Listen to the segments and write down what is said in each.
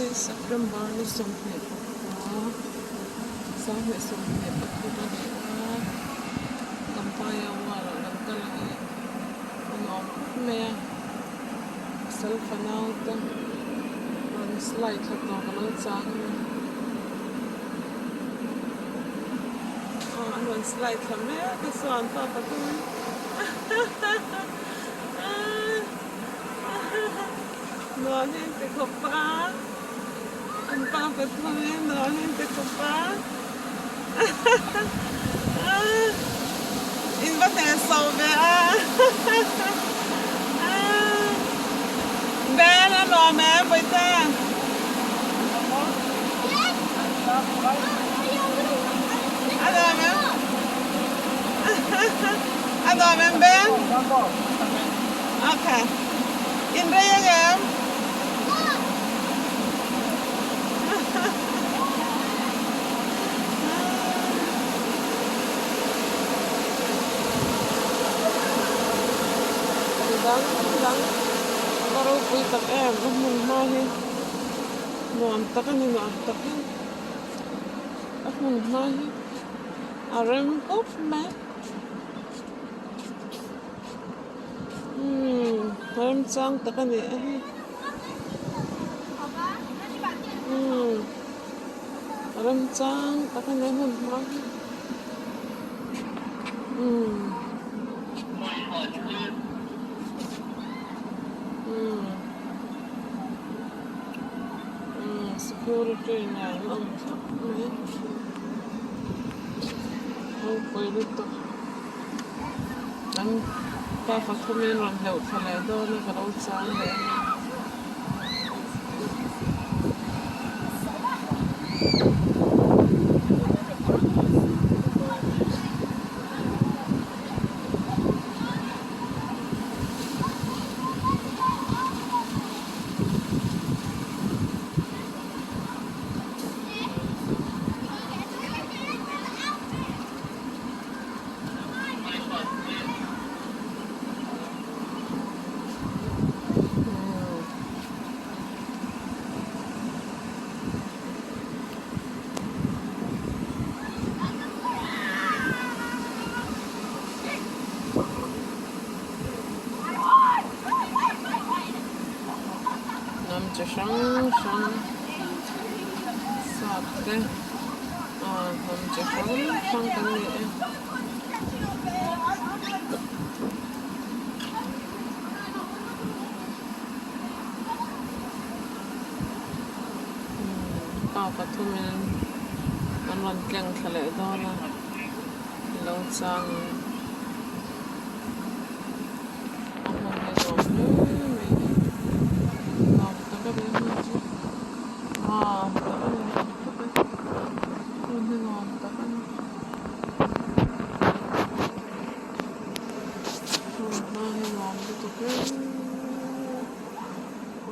September ni 25 2023 a ni a Kampaya wall ah kan kal ang e a nuam khawp mai a pasal fanau te rawn slide thla tawh ka lo chang a ni aw an rawn slide thla mek a saw an pa pathum in Nuam hi an ti khawp a, an pa pathum hi nuam hi an ti khawp a in va hnehsawh ve a Ben a nuam em Bawihte? A nuam em? A nuam em Ben? Okay. In rei ang em? Dang dang a va ropui tak em a hmun hma hi nuam tak a ni nuam tak in a hmun hma hi a rem khawp mai. Umm remchang tak a ni a hei umm remchang tak a ni a hmun hma hi umm umm umm security nen an awm thlap mai ropui lutuk. An pa pathum in rawn hleuh thla leh dawn a ka lo chang leh a ni. Hnam chi hrang hrang sap te aw hnam chi hrang hrang kan ni e. Pa pathumin an rawn tleng thla leh dawn a lo chang ang a hmun hi nuam hle mai a nuam tak a ni a hmun chu nuam tak a ni nuam tak a ni hmun hi nuam tak a ni. Hmun hma hi nuam lutuk em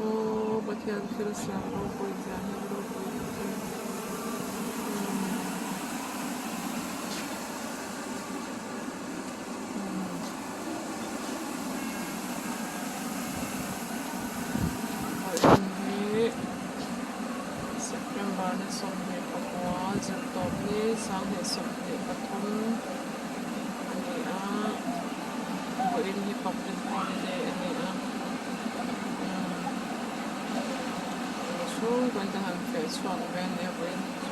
aw Pathian thil siam ropui zia hi ropui tak a ni. Vawiin hi September ni 29 zirtawp ni 2023 a ni a vawiin hi public holiday a ni a chhungkaw te han feh chhuak ve a nia vawiin hi chu.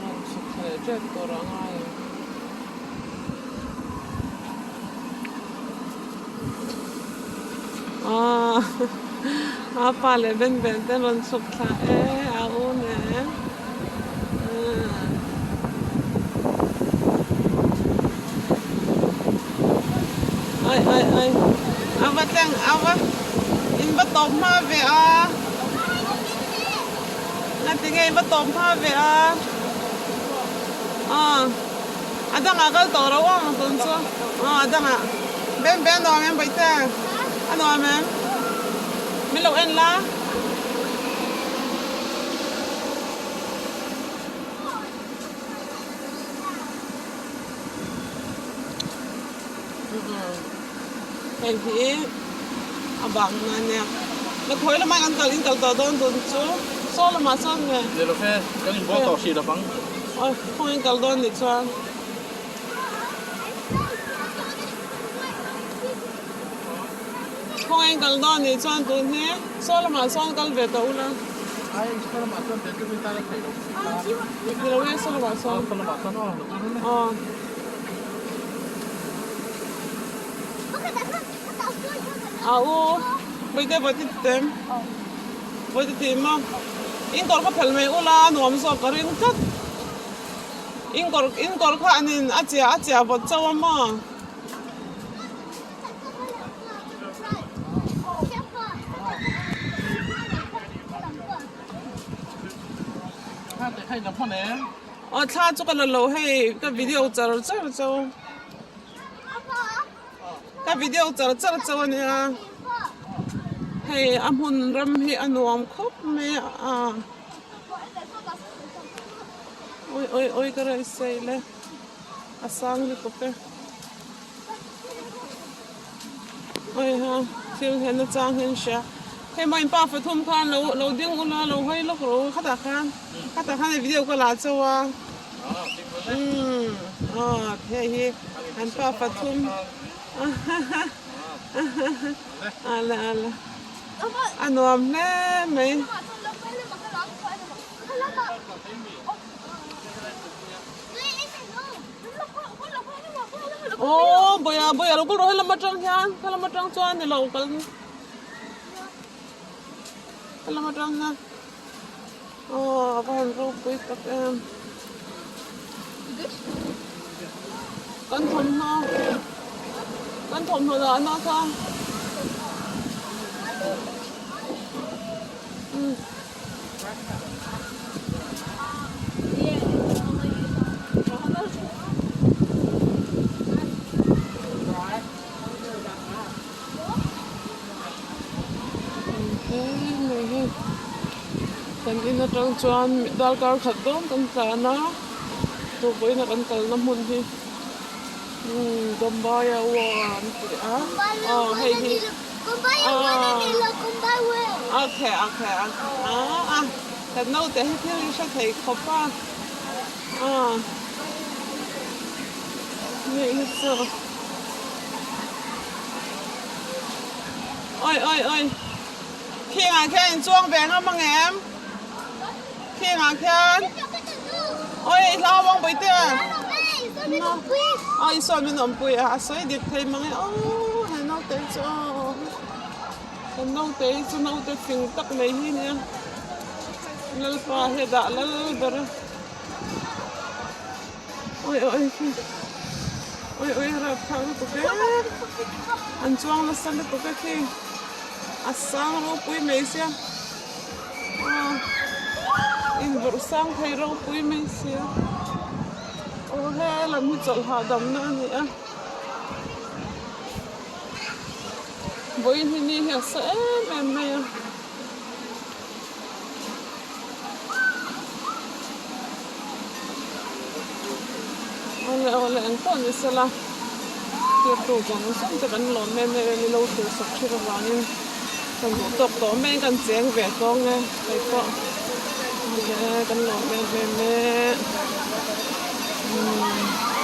Rawn chhuk thla leh tep tur a ngai ang. Aaa. A pa leh Ben Ben te an rawn chhuk thla e a u nen Ai ai ai a va tleng a va in va tawp hma ve a ngatinge in va tawp hma ve a aw a dangah kal tawh lo ang tun chu aw a dangah Ben Ben a nuam em Bawihte a nuam em min lo en la. Hei hi a bang na ania la khawi lamah kan kal in kal tawh dawn tun chu saw lamah sawn nge Ni lo fe kan in bawk tawh hrih lo vang aw khawnge in kal dawn nih chuan. Khawnge in kal dawn nih chuan tun hi saw lamah sawn kal ve tawh ula. Ai saw lamah chuan ve tluk in tan a theih loh si a. Ni lo e saw lamah sawn. Saw lamah chuan aw lo kal ula. Aw. A u Bawihte bawihte ti tem. Bawihte ti maw. In kawr kha phelh mai ula a nuam zawk ka ring tlat. In kawr in kawr kha an in a chiah a chiah vawt chauh a maw. Aw thla chu ka la lo hei ka video char char chau ka video char char chau a nia hei a hmun ram hi a nuam khawp mai a awi awi awi ka rawn sawi le a sang lutuk e. Awi ha thil hian na chang hian hria hei maw in pa pathum khan lo lo ding ula lo hawi lawk rawh u khatah khan khatah khan hei video ka la chauh a umm aw hei hi an pa pathum ala ala a nuam hle mai. Aww bawia bawia lo kal rawh helam atang hian helam atang chuan ni lo kal helam atang hian aw a va han ropui tak em kan thawmhnaw kan thawmhnaw dahna kha umm. Kan in atang chuan darkar khat dawn kan tlan a tukverh kan kalna hmun hi Bombay a an ti a aw hei hi. Okay okay okay ah kan naute hi thil hi hre thei khawp a ah nih hi chu oi oi oi khing ah khian in chuang ve ngam ang em khing ah khian oi i hlau ang bawihte a i sawn min awmpui a a sawi dik thei mang e aw he naute hi chu aw he naute hi chu naute fing tak mai hi nia lalpa hi a dah lal ber a oi oi oi oi rapthlak lutuk e an chuang nasa lutuk e khi a sang ropui mai sia aw invawrh sang thei ropui mai sia. Aw he lam hi chawlh hahdamna a ni a vawiin hi ni hi a sa em em mai a. Awle awle eng pawh ni sela tirtu zawng zawng te kan lawm em em em ilo thil sak thil avangin kan duh tawk tawh mai kan cheng ve tawng e hei pawh awle kan lawm em em e umm.